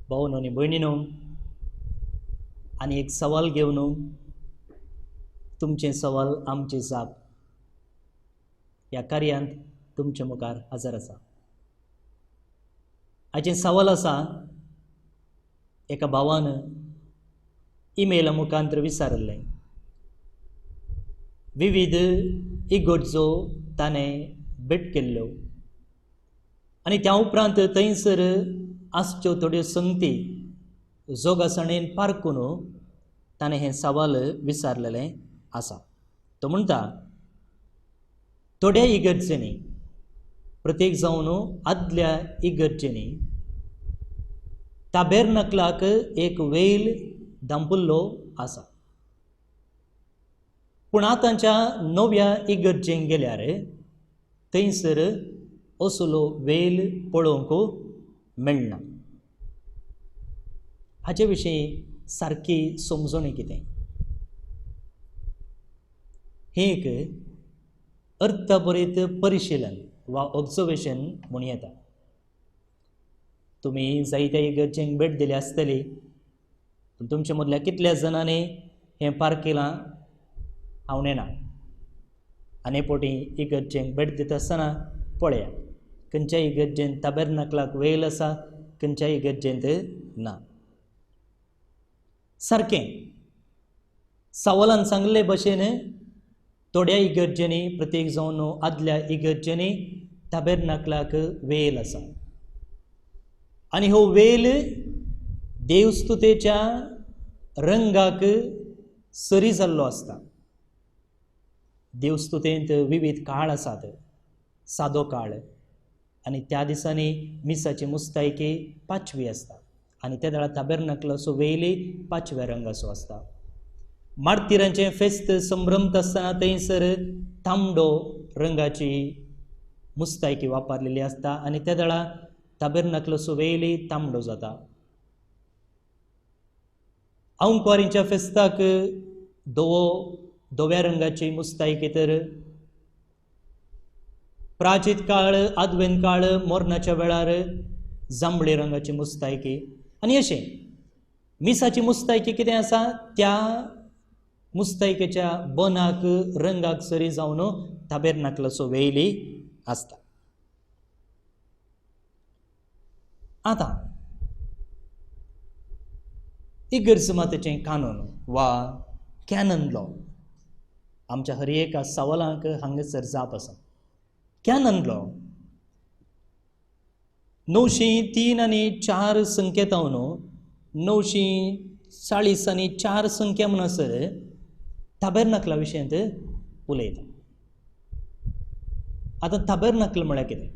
भावनो आनी भयणीनो, आनी एक सवाल घेवन तुमचें सवाल आमची जाप ह्या कार्यांत तुमचे मुखार हजर आसा. हाचें सवाल आसा, एका भावान इमेला मुखांतर विचारिल्लें. विविध इगर्जो ताणें भेट केल्ल्यो आनी त्या उपरांत थंयसर आसच्यो थोड्यो संगती जोगासणेन पारकून ताणें हें सवाल विचारलेलें आसा. तो म्हणटा, थोड्या इगर्जेंनी, प्रत्येक जावन आदल्या इगर्जेंनी ताबेर्नाकलाक एक वेल धांपुल्लो आसा, पूण आतांच्या नव्या इगर्जेंक गेल्यार थंयसर असलो वेल पळोवंक मेळना. हाचे विशीं सारकी समजणी कितें? हें एक अर्थभरीत परिशिलन वा ऑब्जर्वेशन म्हूण येता. तुमी जायत्या इगर्जेंक भेट दिली आसतली, पूण तुमचे मदल्या कितल्या जाणांनी हें पारखिलां हांव नेणा. आनी पोटी इगर्जेंक भेट दिता आसतना पळया, खंयच्या इगर्जेंत ताबेर्नाकलाक वेल आसा, खंयच्या इगर्जेंत ना. सारकें सवालान सांगले भशेन थोड्या इगर्जेंनी, प्रत्येक जावन आदल्या इगर्जेंनी ताबेर्नाकलाक वेल आसा आनी हो वेल देवस्तुतेच्या रंगाक सरी जाल्लो आसता. देवस्तुतेंत विविध काळ आसात, सादो काळ, आनी त्या दिसांनी मिसाची मुस्तायकी पाचवी आसता आनी त्या वेळार ताबेर्नाकलाचो वेलय पाचव्या रंगाचो आसता. मार्तिरांचें फेस्त संभ्रमता आसतना थंयसर तांबडो रंगाची मुस्तायकी वापरलेली आसता आनी त्या वेळार ताबेर्नाकलाचो वेलय तांबडो जाता. आंकवारींच्या फेस्ताक धव्या रंगाची मुस्तायकी, तर प्राचीत काळ, आदवेन काळ, मोरनाच्या वेळार जांबळे रंगाची मुस्तायकी. आनी अशें मिसाची मुस्तायकी कितें आसा, त्या मुस्तायकेच्या बनाक रंगाक सरी जावन ताबेर्नाकलाचो वेली आसता. आतां इगर्ज मातेचें कानून वा कॅनन लॉ, आमच्या हर एका सवालांक हांगासर जाप आसा. कॅनन लॉ 903 आनी 4 संकेतावन 940 आनी 4 संख्या म्हणसर ताबेर्नाकला विशयांत उलयता. आतां ताबेर्नाकल म्हळ्यार कितें?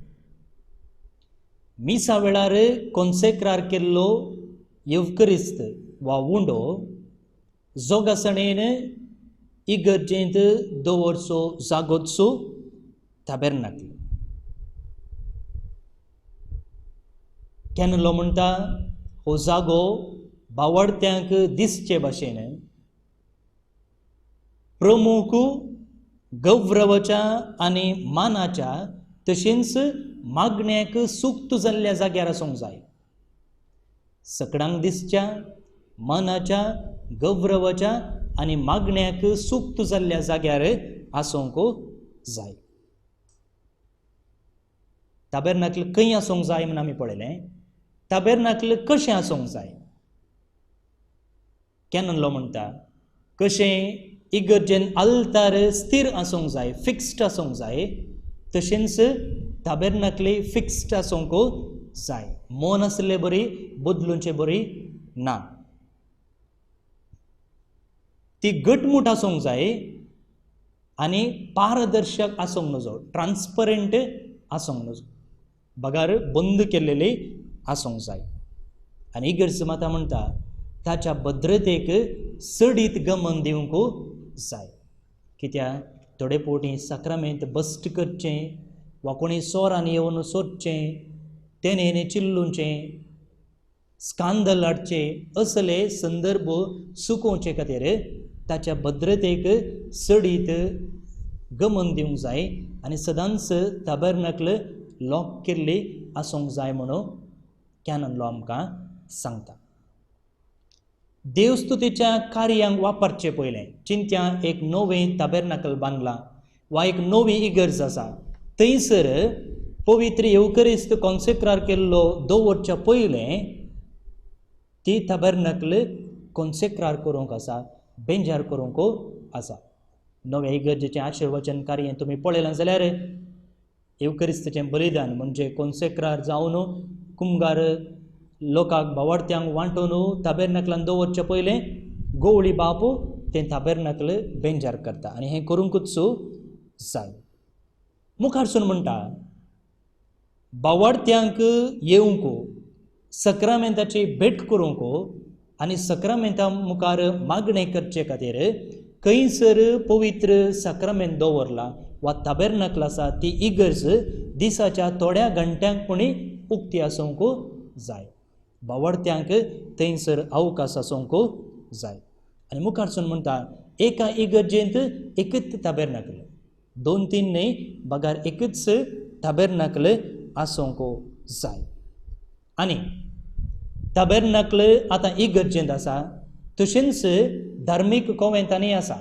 मिसा वेळार कोन्सेक्रार केल्लो येवकरिस्त वा उंडो जोगासणेन इगर्जेंत दवरचो जागोचो ताबेर्नाकल. कॅनन लॉ म्हणटा हो जागो बावडत्यांक दिसचे भाशेन प्रमुख गौरवाच्या आनी मानाच्या तशेंच मागण्याक सुक्त जाल्ल्या जाग्यार आसूंक जाय. सकडांक दिसच्या मानाच्या, गौरवाच्या आनी मागण्याक सुक्त जाल्ल्या जाग्यार आसूंक जाय. ताबेर्नाकल खंय आसूंक जाय म्हूण आमी पळयलें. ताबेर्नाकल कशें आसूंक जाय? कॅनन लॉ म्हणटा कशें इगर्जेन आल्तार स्थिर आसूंक जाय, फिक्स्ड आसूंक जाय, तशेंच ताबेर्नाकलय फिक्स्ड आसूंक जाय. मन आसले बरी, बदलुचे बरी ना. ती घटमूट आसूंक जाय आनी पारदर्शक आसूंक नजो, ट्रान्सपरंट आसूंक नजो, बगार बंद केल्लेली आसूंक जाय. आनी इगर्ज माता म्हणटा ताच्या भद्रतेक चडीत गमन दिवंक जाय. कित्याक थोडे फावटी साक्रामेंत बस्ट करचें वा कोणी चोरान येवन सोदचें, तेणें चिल्लुचें, स्कांदल हाडचे, असले संदर्भ चुकोवचे खातीर ताच्या भद्रतेक चडीत गमन दिवंक जाय आनी सदांच ताबेर्नाकल लॉक केल्ली आसूंक जाय म्हणून कॅनन लॉ आमकां सांगता. देवस्तुतीच्या कार्यांक वापरचे पयलें चिंत्या एक नवें ताबेरनाकल बांदलां वा एक नवी इगर्ज आसा, थंयसर पवित्र येवकरिस्त कॉन्सेक्रार केल्लो दवरच्या पयलें ती ताबेरनाकल कॉन्सेक्रार करूंक आसा, बेंजार करूंक आसा. नव्या इगर्जेचें आशिर्वचन कार्य तुमी पळयलां जाल्यार येवकरिस्ताचें बलिदान म्हणजे कॉन्सेक्रार जावन कुमगार लोकांक बावडत्यांक वांटून ताबेरनाकलान दवरचें पयलें गोवळी बाप तें ताबेरनाकल बेंजार करता आनी हें करूंकूच जाय. मुखारसून म्हणटा बावडत्यांक येवंक सक्रामेंताची भेट करूंक आनी सक्रामेंता मुखार मागणें करचे खातीर खंयसर पवित्र सक्रामेंत दवरला वा ताबेरनाकल आसा ती इगर्ज दिसाच्या थोड्या घंट्यांक पुणी उक्ती आसूंक जाय. बावडत्यांक थंयसर अवकाश आसूंक जाय. आनी मुखारसून म्हणटा एका इगर्जेंत एकच ताबेरनाकल, दोन तीन न्हय बगार एकच ताबेरनाकल आसूंक जाय. आनी ताबेरनाकल आतां इगर्जेंत आसा तशेंच धार्मीक कोवेंतांनी आसा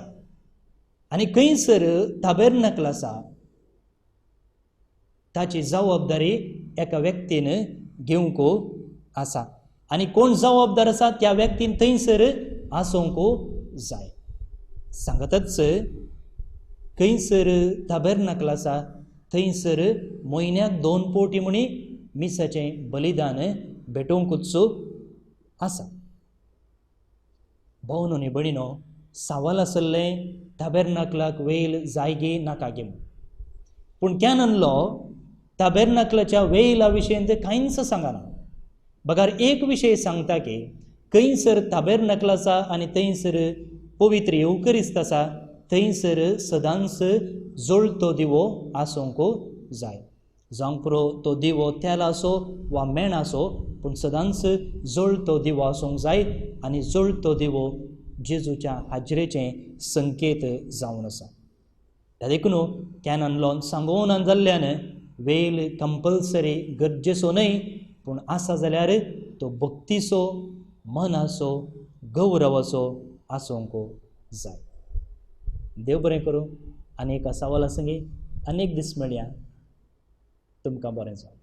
आनी खंयसर ताबेरनाकल आसा ताची जबाबदारी एका व्यक्तीन घेवंक आसा आनी कोण जबाबदार आसा त्या व्यक्तीन थंयसर आसूंक जाय. सांगतच खंयसर ताबेरनाकल आसा थंयसर म्हयन्याक 2 पवटी म्हणी मिसाचें बलिदान भेटोवंकूच आसा. भोवन आनी भयणीनो, सवाल आसलें ताबेरनाकलाक वेल जाय गे नाका गे, पूण कॅनन लॉ ताबेरनाकलाच्या वेला विशयंत कांयच सांगना, बगर एक विशय सांगता की खंयसर ताबेरनाकल आसा आनी थंयसर पवित्र येवकरिस्त आसा थंयसर सदांच जळतो दिवो आसूंक जाय. जावंक पुरो तो दिवो तेलाचो वा मेणाचो, पूण सदांच जळतो दिवो आसूंक जाय आनी जळतो दिवो जेजूच्या हाजरेचें संकेत जावन आसा. देखून कॅनन लॉन सांगोना जाल्ल्यान वेल कंपल्सरी गरजेचो न्हय, पूण आसा जाल्यार तो भक्तीचो, मनाचो, गौरवाचो आसूंक जाय. देव बरें करूं. आनी एका सवाला संगी आनी एक दीस मेळया. तुमकां बरें जावं.